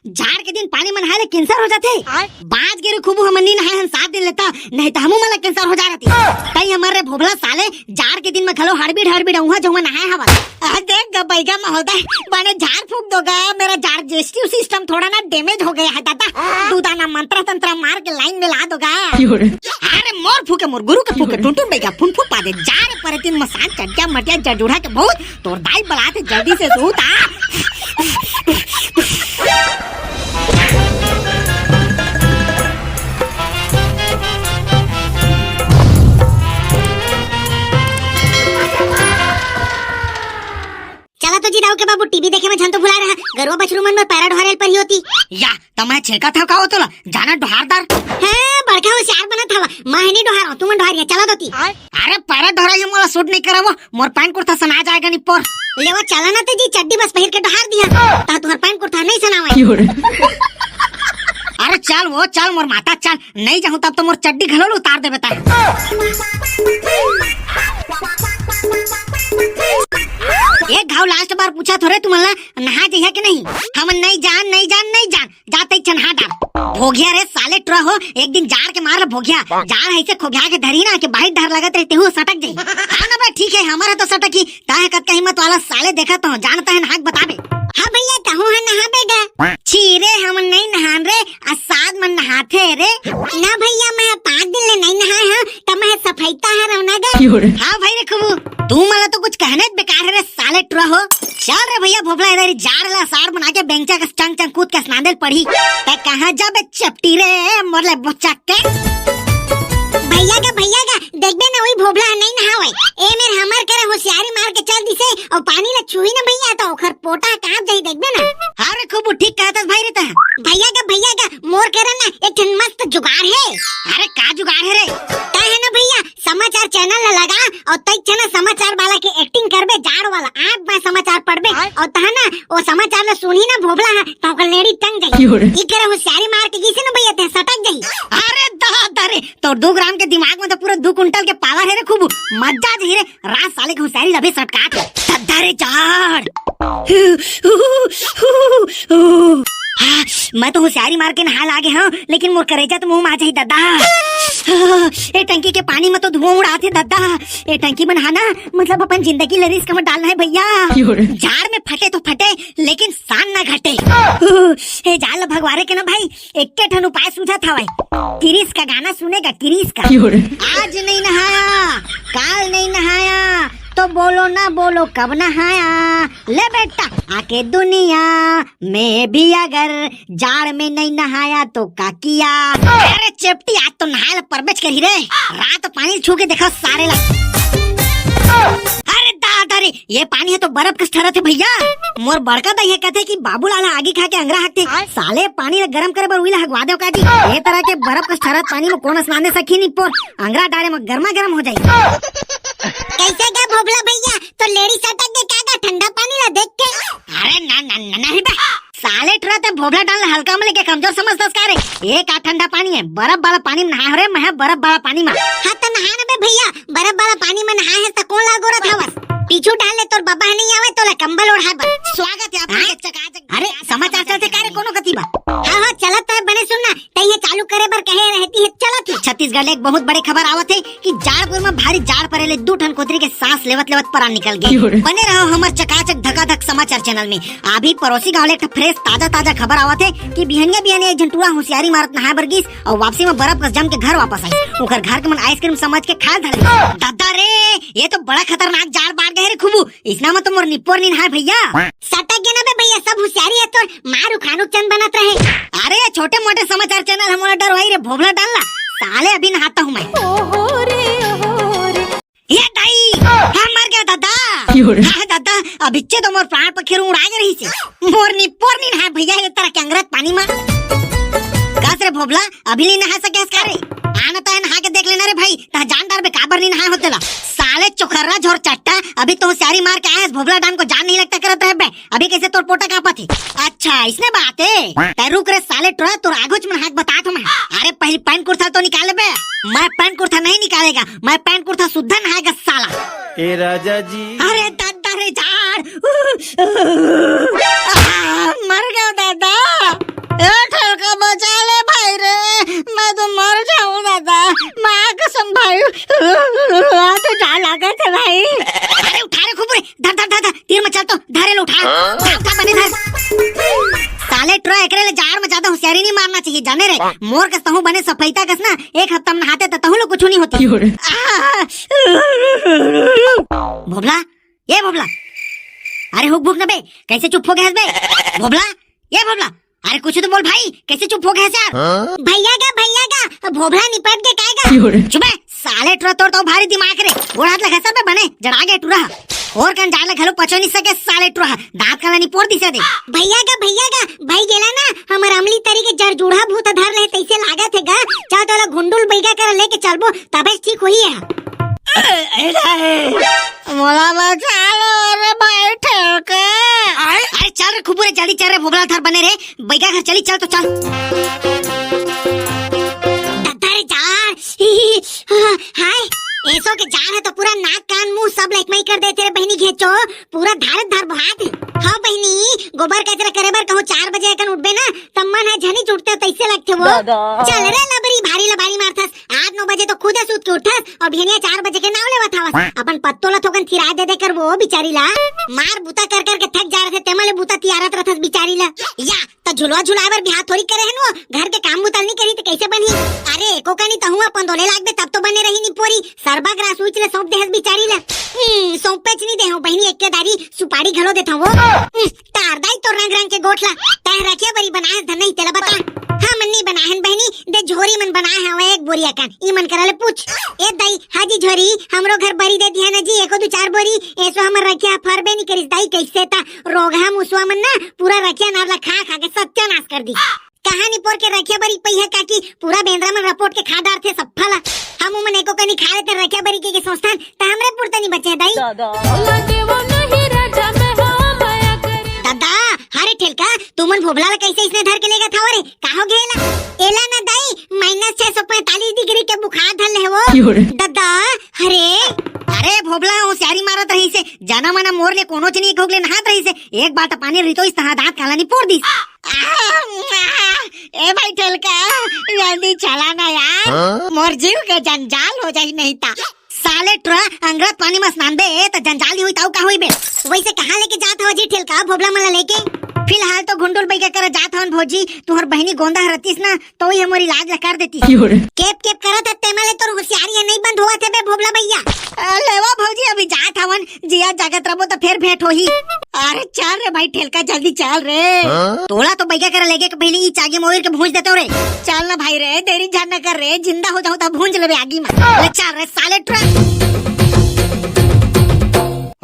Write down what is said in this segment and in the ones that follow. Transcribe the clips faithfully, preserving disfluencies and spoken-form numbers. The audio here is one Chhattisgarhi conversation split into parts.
जाड़ के दिन पानी म नहाए ले कैंसर हो जाथे। आय। बाज गे रे खूबू, हमन नी नहाए हन सात दिन ले त, नहीं त हमू मन ला कैंसर हो जा रहती। तई हमर रे भोभला साले जाड़ के दिन म घलो हड़बीड़ हड़बीड़ उहाँ जउहाँ नहाए हवय। आ देख ग बैगा महोदय, बने झाड़ फूँक दो गा, मेरा डाइजेस्टिव सिस्टम थोड़ा ना डैमेज हो गया है दादा। दू दाना मंत्र तंत्र मार के लाइन में ला दो गा। अरे मोर फूँके, मोर गुरु के फूँके, टुनटुन बैगा फुन फुन पा दे। जा रे परे दिन मसान चटिया मटिया जडूढ़ा के भूत, तोर दाई बलात हे, जल्दी से सूत आ। चला तो जी दाऊ के बाबू, टीवी देखे में झन तो भुला रहा, गरुआ बछरू मन में पैरा ढोरे ल परही होती। या, त मैं छेंकत हव का हो तोला? जाना डोहारदार। हैं, बड़का होशियार बनत हवा, मैं नहीं डोहार हूँ, तुमन डोहार है, चला दोती। अरे पैरा ढोरा ये मोला सूट नहीं करावो, मोर पैंट कुर्ता सना जाएगा निपोर। लेवा चला ना ते जी, चड्डी बस पहिर के डोहार दिया, ता तुहर पैंट कुर्ता नहीं सनावे। अरे चल वो चल मोर माता चल, नहीं जाहूँ तब तो मोर चड्डी घलो ल उतार देबे ता। एक घाव लास्ट बार पूछा थोरे तुमन ला, नहा जइहा के नहीं? हमन नहीं जान, नहीं जान, नहीं जान। जा तई चन्हा डार। भोगिया रे साले ट्र हो, एक दिन जाड़ के मार ल भोगिया। जाड़ ऐसे खोगिया के धरी ना कि बाहिर डर लगत रहे, तेहू सटक जाई। हाँ ना बे, ठीक है, हमर ह तो सटक ही। ताहे कतका हिम्मत वाला साले देखा तो, जानता है नहाक बताबे। हाँ भैया, तहू ह नहा बेगा। छी रे, हमन नहीं नहान रे, असाद मन नहाथे रे। ना भैया, मैं पाँच दिन ले नहीं नहाए हूँ, त मैं सफाईता है रहना गा। हाँ भाई रे खूबू, तू मला तो कुछ कहने बेकार है रे साले ट्र हो। चल रे भैया भोभला, इधर ही जाड़ ला साड़ बना के बेंचा के चंग चंग कूद के स्नान दे ल पड़ी। तै कहाँ जाबे चपटी रे, मोर ले बोचक के। भैया गा, भैया गा, देखबे ना, वही भोभला नहीं नहावे। ए मेर हमर करे होशियारी मार के चल दिसे, और पानी ला छुही ना भैया, तो ओखर पोटा कांप जाई, देखबे ना। हाँ रे खूबू, ठीक कहत हस भाई रे तै। भैया गा, भैया गा, मोर करे ना एक ठन मस्त जुगाड़ है। अरे का जुगाड़ है रे? तै है ना भैया, समाचार चैनल ला लगा और तई चैनल समाचार वाला के एक्टिंग करबे, जाड़ वाला आप मैं समाचार पढ़बे और तह ना वो समाचार ला सुनही ना भोभला है तो ओकर लेड़ी टंग जाई। क्यों रे? ई करे होशियारी मार के गिसे ना भैया ते सटक जाई। अरे दादा रे, तो दो ग्राम के दिमाग में तो पूरा दो कुंटल के पावर है रे खूबू। मजा जी रे, रात साले के होशियारी लबे सटका के। दादा रे जाड़। हाँ, मैं तो होशियारी मार के नहा लागे हूँ, लेकिन मोर करेजा तो मुंह मा जाही दादा। ए टंकी के पानी में तो धुआं उड़ाथे दादा। ए टंकी में नहाना मतलब अपन जिंदगी ल रिस्क में डालना है भैया। जाड़ में फटे तो फटे, लेकिन शान ना घटे। ए जाड़ ल भगवारे के ना भाई, एक्के ठन उपाय सूझत हवय। किरिस का गाना सुनेगा, किरिस का। आज नहीं नहाया, काल नहीं नहाया, तो बोलो ना बोलो कब नहाया। ले बेटा आके दुनिया में भी अगर जाड़ में नहीं नहाया तो का किया? अरे चेपटी, आज तो नहाए ला परबेच करही रे। रात पानी छू के देखो सारे ला। अरे दादा रे, ये पानी है तो बर्फ कस ठहरत है भैया। मोर बड़का दाई है कहते कि बाबूलाल आगी खा के अंगरा हकते। साले पानी ला गरम करे बर उइला हगवा देव का जी। ये तरह के बर्फ कस ठहरत पानी में कौन स्नान दे सकी निपोर। अंगरा डारे में गर्मा गर्म हो जाई। कैसे गा भोभला भैया, तो लेडी सटक के का गा ठंडा पानी ला देख के? अरे ना, ना, ना, नहीं बे। साले टुरा ते भोभला डाल हल्का में लेके कमजोर समझतस का रे? ये का ठंडा पानी है, बर्फ वाला पानी में नहाए हो रे, मैं बर्फ वाला पानी में। हाँ त नहा ना बे भैया, बर्फ वाला पानी में नहाए है त कौन ला गोरा था बस? पीछू डाल ले तोर बाबा नहीं आवे तोला कंबल ओढ़ाए बस। स्वागत है आपका हाँ? चकाचक अरे समाचार चलते का रे कोनो गति बा? हाँ हाँ चलत है बने सुन ना, तैं ये चालू करे बर कहे रहती है, चलत है। छत्तीसगढ़ ले एक बहुत बड़े खबर आवत है कि जाड़पुर में भारी जाड़ परे ले दू ठन कोतरी के सांस लेवत लेवत परान निकल गए। बने रहो हमर चकाचक धकाधक समाचार चैनल में। अभी पड़ोसी गांव ले एक ठो फ्रेश ताजा ताजा खबर आवत है कि बिहनिया बिहनिया एक झन टूरा होशियारी मारत नहाए बर गिस और वापसी में बर्फ कस जम के घर वापस आई। ओकर घर के मन आइसक्रीम समझ के खाए धरे। दादा रे, ये तो बड़ा खतरनाक जाड़ बांट गए रे खूबू। इसना में तो मोर निपोर नी नहाए भैया। सटक गे ना बे भैया, सब होशियारी है तोर, मार उखानू चंद बनत रहे। अरे ये छोटे मोटे समाचार चैनल हमोला डरवाई रे भोभला डालना। साले अभी नहाता हूँ मैं। ओहो रे, ओहो रे। ये दाई, हाँ मर गया दादा। क्यों रे? हाँ दादा, अब इच्चे तो मोर प्राण पखेरु उड़ा के रही से। मोर निपोर नी नहाए भैया, ये तरह के अंगरत पानी में। कस रे भोभला, अभी नी नहा सके हस का रे? आना तो है नहा के देख लेना रे भाई, ता जान डार बे काबर नी नहा होते ला। साले चोखर्रा झोर चट्टा, अभी तो होशियारी मार के आए हस, भोभला डान को जान नहीं लगता करत रहे बे। अभी कैसे तोर पोटा कांपत हे? अच्छा, इसने बात है। तै रुक रे साले टुरा, तोर आगुच मन हाथ बतात हूँ मैं। अरे पहली पैंट कुर्ता तो निकाल बे। मैं पैंट कुर्ता नहीं निकालेगा, मैं पैंट कुर्ता सुद्धा नहाएगा साला। ए राजा जी। अरे दादा रे जाड़। आ, मर गया दादा। त एकरे ले जाड़ में ज्यादा होशियारी नहीं मारना चाहिए, जाने रे। मोर कस तहूँ बने सफैता कस ना, एक हफ्ता में नहाते त तहूँ लो कुछ नहीं होती। भोभला, ए भोभला, अरे हुक भुक न बे, कैसे चुप हो गए हस बे? भोभला, ए भोभला, अरे कुछ तो बोल भाई, कैसे चुप हो गए हस यार? भैया गा, भैया गा, भोभला निपट के काय गा? चुप बे, साले टुरा तोर तो भारी दिमाग रे, गोड़ हाथ लगा सब बने, जड़ा गए टुरा। और कन जाड़ ले घलो पचो नहीं सके साले टुरा, दांत काला नहीं पोर दिसे दे। भैया गा, भैया गा, भाई गेला ना, हमर अमली तरी के जड़ जूढ़ा भूत धर ले, तैसे लागत हे गा, चल तोला घुंडुल बैगा कर लेके चलबो, तबे ठीक होही है। मोला बचा लो रे भाई ठेलका। अरे चल रे खुबू रे, जल्दी चल रे, भोभला थार बने रे, बैगा घर चली, चल तो चल। दद्दा रे जाड़, हाय, एसो के जाड़ है तो पूरा नाक कान मुंह सब लकमई कर देथे रे बहिनी घेचो, पूरा धार धार बहात हे। हाँ बहिनी, गोबर कचरा करे बर कहूँ चार बजे अकन उठबे ना, त मन ह झनी उठते तैसे लगथे वो। चल रे लबरी, भारी लबारी मारथस, आठ नौ बजे तो खुदे सूत के उठस और भेनिया चार बजे के नाव लेवत हवस। अपन पत्तो ला थोकन थिरा दे दे कर वो बिचारी ला। मार बूता कर कर के थक जा रहे थे, तेमा ले बूता तियारत रहथस बिचारी ला। या, त झुलवा झुलाए बर बिहाव थोड़ी करे हन वो, घर के काम बुता नहीं करी त कैसे बनही? अरे, एको कनी तहूँ अपन दोले लागबे तब तो बने रही निपोरी, सरबा ग्रास उच ले सौंप देहस बिचारी ला। हम्म, सौंपेच नहीं देहूँ बहिनी, एक के दारी सुपारी घलो देता वो। हम्म, तार दाई तो रंग रंग के गोठला, तय रखे बरी बनाए धन नहीं तेला बता। हाँ, मन नहीं बनाए हन बहिनी, दे झोरी मन बनाए हवे एक बोरी अकन, ई मन करा ले पूछ। ए दाई, हाजी झोरी, हमरो घर बरी दे दिया ना जी, एको दू चार बोरी, एसो हमर रखिया फरबे नहीं करिस दाई, कैसे ता रोगहा मुसवा मन ना पूरा रखिया नार ला खा खा के सत्यानाश कर दी। कहानी पोर के रखिया बरी पहिया काकी, पूरा बेंदरा मन रपोट के खा डारथे सब फला। हम उमन एको कनी खा लेते रखिया बरी के, के सोचथन, त हमरे पुरता नहीं बचे दाई। दादा। दद्दा, हरे ठेलका, तुमन भोभला ला कैसे इसने धर के लेगत हव रे? का हो गेला? एला ना दाई, माइनस छह सौ पैंतालीस डिग्री के बुखार धर ले वो। दद्दा, हरे। अरे भोभला, होशियारी मारत रही से, जना मना मोर ले कोनो चनी एक होगले नहात रही से, एक बाल्टा पानी रितोइस तहाँ दांत काला नहीं पोर दिस। ए भाई ठेलका, जल्दी चला ना यार। हाँ? मोर जीव के जंजाल हो जाही नहीं ता। साले टुरा, अंगरत पानी म स्नान बे, त जंजाल ही होई, ताऊ का होई बे? वैसे कहाँ लेके जात हव जी ठेलका, भोभला मन ला लेके? फिलहाल तो घुंडुल बैगा करा जात हवन भौजी, तुहर बहिनी गोंदा ह रतिस ना, तो वही हमर इलाज ला कर देती। केप केप करत है, तेमा ले तोर होशियारी है, नहीं बंद होवत है बे भोभला भैया। अ, लेवा भौजी, अभी जात हवन, जिया जागत रबो त फेर भेंट होही। अरे चल रे भाई ठेलका, जल्दी चल रे। हाँ? तोला तो बैगा करा लेगे के पहले ई चागी मोर के भूंज देते हो रे। चल ना भाई रे, देरी झन न कर रे, जिंदा हो जाऊं त भूंज लेबे आगी में। ले चल रे साले ट्रक।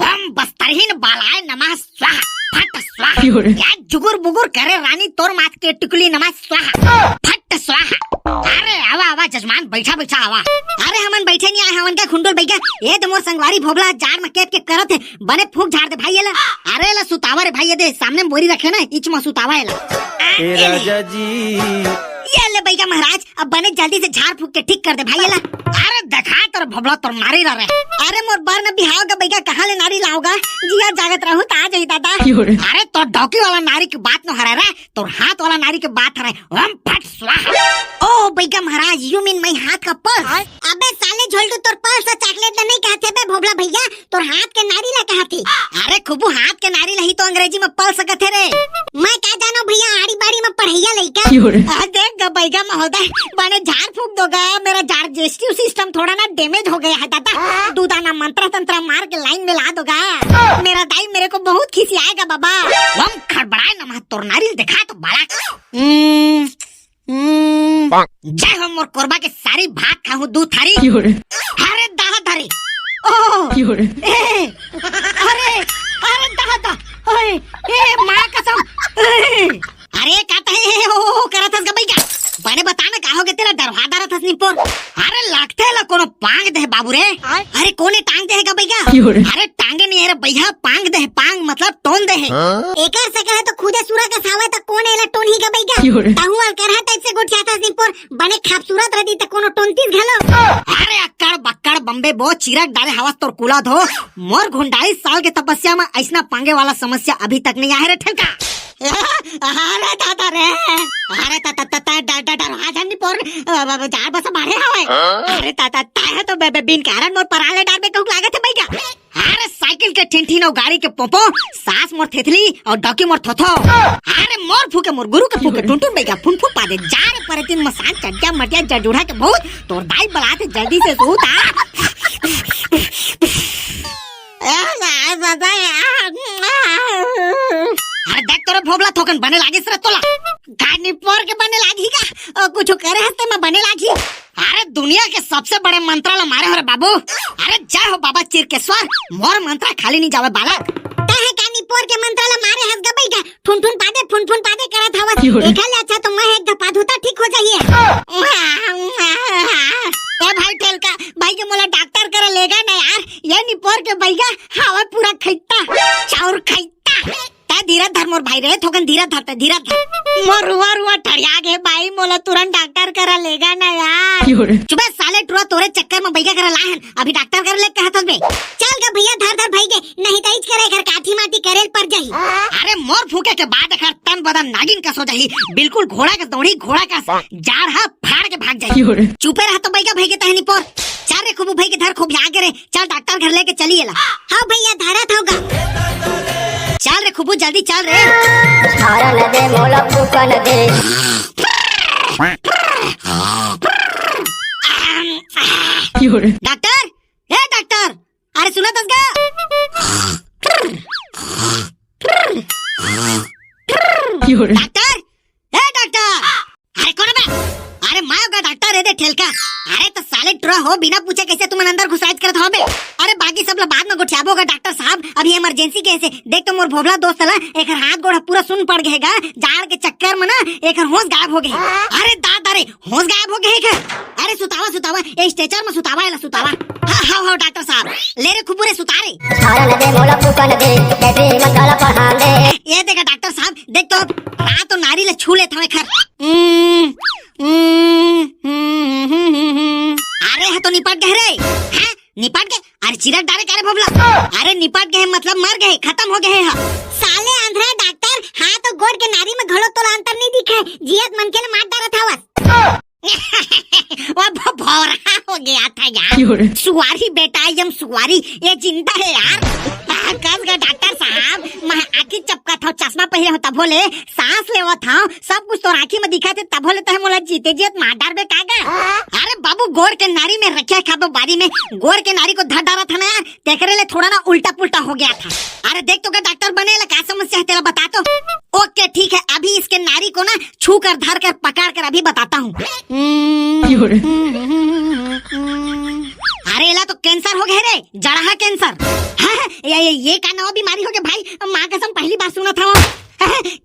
ओम बस्तरहीन बालाय नमः स्वाहा, फट स्वाहा। या जुगुर बुगुर करे रानी तोर माथ के टिकुली नमः स्वाहा, फट स्वाहा। अरे आवा आवा जजमान, बैठा बैठा आवा। अरे हमन बैठे नहीं आए हवन का घुंडुल बैगा, ए तो मोर संगवारी भोभला जाड़ में केप केप करत है, बने फूक झाड़ दे भाई एला। अरे एला सुतावा रे भाई, ये दे सामने में बोरी रखे ना, इच में सुतावा एला। ए ए ले। राजा जी। ये ले बैगा महाराज, अब बने जल्दी से झाड़ फूक के ठीक कर दे भाई एला। अरे देखा तोर भोभला तोर नारी ला रे। अरे मोर बर न बिहाव का बैगा कहाँ ले नारी लाओगा? जिया जागत रहूं त आ जाही दादा। अरे तोर डौकी वाला नारी के बात न हरे रे, तोर हाथ वाला नारी के बात हरे। ओम फट स्वाहा। ओ बैगा महाराज, you mean my हाथ का pulse? अबे साले झोलटू, तोर pulse ला chocolate ला नहीं कहथे बे भोभला भैया, तोर हाथ के नारी ला कहथे। अरे खुबू, हाथ के नारी ला ही तो अंग्रेजी में pulse कहथे रे। मैं का जानो भैया, आड़ी बाड़ी में पढ़ैया लइका। आ देख ग बैगा महोदय, बने झाड़ फूक दो गा, मेरा digestive system थोड़ा ना damage हो गया है दादा। दू दाना मंत्र तंत्र मार के line में ला दो गा। मेरा दाई मेरे को बहुत खिसियाएगा बाबा। ओम खड़बड़ाय नमः, तोर नारी ला देखा तो बालक। हम्म, हम्म, जय हो मोर कोरबा के सारी, भात खाहूं दू थारी। अरे दादा रे। ओ। ए। अरे, अरे दादा। ओए, ए माँ कसम। ए। अरे का तहे ओ, ओ, करत हस ग बैगा? बने बता ना का हो गे तेला, डरवा डारत हस निपोर। अरे लागथे ला कोनो पांग दे बाबू रे। अरे कोने टांग दे हे ग बैगा? अरे टांगे नहीं है रे भैया, पांग दे हे, पांग मतलब टोन दे हे। हाँ? एकर सकल है तो खुदे सुरा कस हावय त कोन एला टोनही ग बैगा? तहूं अलकरहा type से गोठियाथस निपोर, बने खूबसूरत रहती त कोनो टोनतीस घलो। अरे अक्कड़ बक्कड़ बम्बे बो, चिरक डारे हवस तोर कुला धो। मोर घुंडाई साल के तपस्या में ऐसना पांगे वाला समस्या अभी तक नहीं आहे रे ठेलका। अरे दादा रे। अरे त, त, त, त, डर, डर, डर, आ जा निपोर। अब, अब जाड़ बस मारे हवय। अरे ताता, ताय ह तो बे, बे, बिन कारण मोर परान ले डारबे कहूक लागत हे बइगा। अरे साइकिल के ठिनठिन अउ गाड़ी के पोंपो, सांस मोर थेथली अउ डौकी मोर थोथो। अरे मोर फूके, मोर गुरु के फूके, टुनटुन बइगा फुनफुन पादे। जा रे परेतिन मसान चटिया मटिया जड़जूड़ा के भूत, तोर दाई बलात हे, जल्दी से सूत आ। ए, ए, ए, ए, ए। अरे देख तोरे भोभला, थोकन बने लागिस रे तोला। का निपोर के बने लागी का? ओ, कुछु करे हस ते म बने लागी। अरे दुनिया के सबसे बड़े मंत्रा ला मारे हो रे बाबू। अरे जय हो बाबा चिरकेश्वर, मोर मंत्रा खाली नहीं जावे बालक। तैं ह का निपोर के मंत्रा ला मारे हस गा बइगा? फुनफुन पादे, फुनफुन पादे करत हवस। एखर ले अच्छा तो मैं एक दफा धूता ठीक हो जाही। ए भाई ठेलका, भाई के मोला डॉक्टर करा लेगा ना यार। ये निपोर के बइगा हवय पूरा खैता, चाउर खैता। तैं धीरज धर मोर भाई रे, थोकन धीरज धर, तैं धीरज धर। मोर रुआ रुआ ठरिया गे भाई, मोला तुरंत डॉक्टर करा लेगा ना यार। चुप बे साले टुरा, तोरे चक्कर म बइगा करा लाहन, अभी डॉक्टर करा ले कहत हस बे। चल गा भइया, धर धर भाई के, नहीं त इच करा एकर काठी माटी करे ल पर जाही। अरे मोर फूके के बाद एकर तन बदन नागिन कस हो जाही, बिल्कुल घोड़ा कस दौड़ी, घोड़ा कस जाड़ ह फाड़ के भाग जाही। चुपे रह तो बइगा भाई के तहनी पर। चल रे खुबू भाई के धर खूब आगे रे, चल डॉक्टर घर लेके चली एला। हाँ भइया, धरत हव गा। चल रे खुबू, जल्दी चल रे। हरन दे मोला फूकन दे। डॉक्टर, ए डॉक्टर, अरे सुनत हस गा? डॉक्टर, ए डॉक्टर, अरे कोन बे? अरे मैं हव गा डॉक्टर, ए दे ठेलका। अरे त साले टुरा हो, बिना पूछे कइसे तुमन अंदर घुसराइच करत हव बे? अरे बाकी सब ला बाद म गोठियाबो गा डॉक्टर साहब, अभी इमरजेंसी केस हे। देख तो मोर भोभला दोस्त ला, एकर हाथ गोड़ ह पूरा सुन्न पड़ गे हे गा, जाड़ के चक्कर म ना एकर होश गायब हो गे हे। अरे दादा रे, होश गायब हो गे हे एकर। अरे सुतावा, सुतावा, ए स्ट्रेचर म सुतावा, एला सुतावा। हाँ, हाँ, हाँ, डॉक्टर साहब, ले रे खुबू रे, सुता रे। हरन दे मोला फूकन दे, बैटरी म काला पढ़ान दे। ये देखा डॉक्टर साहब, देख तो, आ तो नारी ला छू लेत हवे खर। हम्म, हम्म, हम्म, हम्म, हम्म। अरे, हा तो निपट गे रे। हैं? निपट गे? अरे, चिरक डारे का रे भोभला। अरे, निपट गे, मतलब मर गे, खतम हो गे हा। साले आंधरा डॉक्टर, हाथ अउ गोड़ के नारी म घलो तोला अंतर नहीं दिखे, जियत मनखे ल मार डारत हवस। वो भ-, भौरा हो गया था यार। क्यों रे? सुआरी बेटा, एकदम सुआरी, ये जिंदा है यार। आ, कस गा डॉक्टर साहब, मैं आँखी चपकत हव, चश्मा पहिरे हव, तभो ले सांस लेवत हव, सब कुछ तोर आँखी म दिखत हे, तभो ले तैं मोला जीते जियत मार डारबे का गा? अरे बाबू, गोड़ के नारी में रखे खाबो बारी में, गोड़ के नारी को धर डारत हन यार, तेकरे ले थोड़ा ना उल्टा पुल्टा हो गया था। अरे देख तो गा डॉक्टर बने ला का समस्या है तेला बता तो। ओके ठीक है, अभी इसके नारी को ना छू कर, धर कर, पकड़ कर अभी बताता हूँ। हम्म, क्यों रे? अरे एला तो कैंसर हो गे रे, जड़हा कैंसर। हाँ, ये, ये, ये का नवा बीमारी हो गे भाई, माँ कसम पहली बार सुनत हव।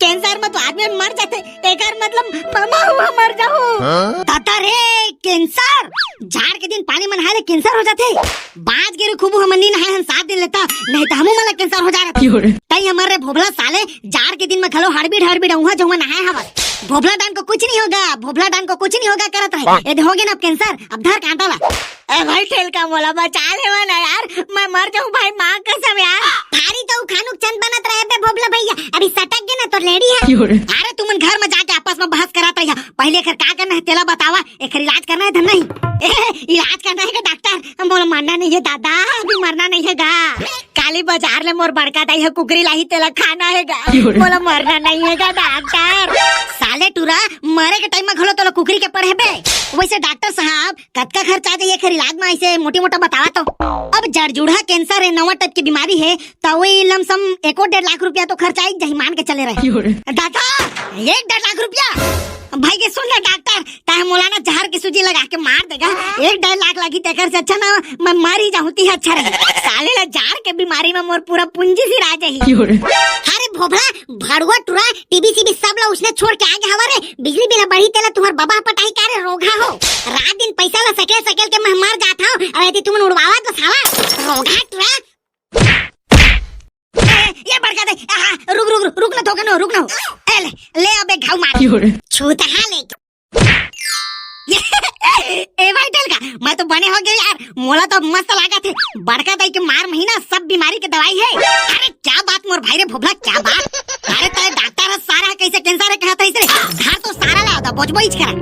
कैंसर म तो आदमी मर जाथे, एकर मतलब म-, महूँ ह मर जाहूँ। हाँ? दादा रे, कैंसर? जाड़ के दिन पानी म नहाए ले कैंसर हो जाथे? बाँच गे रे खुबू, हमन नी नहाए हन सात दिन ले त, नहीं त हमू मन ला कैंसर हो जाए रहत। क्यों रे? तई हमर रे भोभला साले, जाड़ के दिन म घलो हड़बीड़ हड़बीड़ उहाँ जउहाँ नहाए हवस। भोभला डान को कुछ नहीं होगा, भोभला डान को कुछ नहीं होगा करत रहे। ए दे हो गे ना अब कैंसर, अब धर कांटा ला। ए भाई ठेलका, मोला बचा लेवा ना यार, मैं मर जाहूँ भाई, माँ कसम यार। थारी तो उखानुक चंद बनत रहे बे भोभला भइया, अभी सटक गे ना तोर लेड़ी ह। क्यों रे? अरे तुमन घर म जाके आपस म बहस करत रहिहा, पहले एकर का करना है तेला बतावा, एकर इलाज करना है धन नहीं। ए, इलाज करना है का डॉक्टर? मोला मरना नहीं है दादा, अभी मरना नहीं है गा। काली बाजार ले मोर बड़का दाई ह कुकरी लाही, तेला खाना हे गा। क्यों रे? मोला मरना नहीं हे गा डॉक्टर। साले टुरा, मरे के टाइम म घलो तोला कुकरी के पड़े बे। वैसे डॉक्टर साहब, कतका खर्चा आ जाही एखर इलाज म, ऐसे मोटी मोटा बतावा तो। अब जड़जूड़ा कैंसर हे, नवा टाइप के बीमारी हे, त वही लमसम एको डेढ़ लाख रुपया तो खर्चा आई जाही, मान के चले रहे। क्यों रे? दादा, एक डेढ़ लाख रुपया? भाई के सुन ले डॉक्टर, तैं मोला ना जहर के सूजी लगा के मार देगा। एक डेढ़ लाख लगी तेकर से अच्छा ना मैं मर ही जाहूँ ती अच्छा रहे। साले ला जाड़ के बीमारी में मोर पूरा पूंजी सिरा जाही। क्यों रे? अरे भोभला, भड़ुआ टुरा, टीवी सीवी सब ला उसने छोड़ के आगे हवा रे। बिजली बिल बढ़ी तेला तुम्हार बाबा पटाही का रे रोगहा हो। रात दिन पैसा ला सकेल सकेल के मैं मर जात हूँ। अरे यदि तुमन उड़वावा तो साला रोगहा टुरा। ए, ये बड़का दे, आहा, रुक, रुक, रुक, रुक ना, धोखा नो, रुक ना। ए, ले, ले अबे घाव मार। क्यों रे? छूतहा ले। ए भाई ठेलका, मैं तो बने हो गया यार, मोला तो मस्त लागत हे। बड़का दाई के मार महीना सब बीमारी के दवाई हे। अरे क्या बात मोर भाई रे भोभला, क्या बात। अरे तय डॉक्टर हे सारा कैसे कैंसर हे कहा था इसरे। धर तो सारा ला होता, बोझ बोझ करा।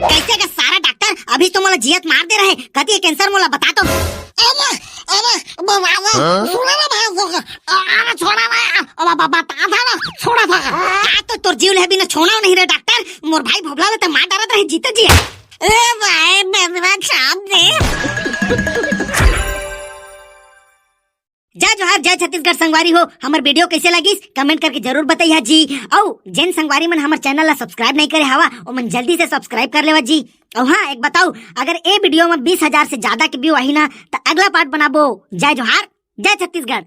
कैसे का सारा डॉक्टर, अभी तो मोला जियत मार दे रहे, कति हे कैंसर मोला बता तो। अरे, अरे, बाबा, हाँ? सुन ना भाई, सुन। अरे, छोड़ा ना यार, अब बता था ना, छोड़ा था। आज तो तोर जीव ले बिना छोड़ाव नहीं रे डॉक्टर, मोर भाई भोभला ले तो मार डरत रहे जीते जी। ए भाई, मेरा छाप दे। जय जोहार, जय छत्तीसगढ़ संगवारी हो। हमर वीडियो कैसे लगिस, कमेंट करके जरूर बताइहा जी। अउ जेन संगवारी मन हमर चैनल ला सब्सक्राइब नहीं करे हवा, ओमन जल्दी से सब्सक्राइब कर लेवा जी। अउ हाँ, एक बताओ, अगर ए वीडियो में बीस हजार से ज्यादा के व्यू आही ना, त अगला पार्ट बनाबो। जय जोहार, जय छत्तीसगढ़।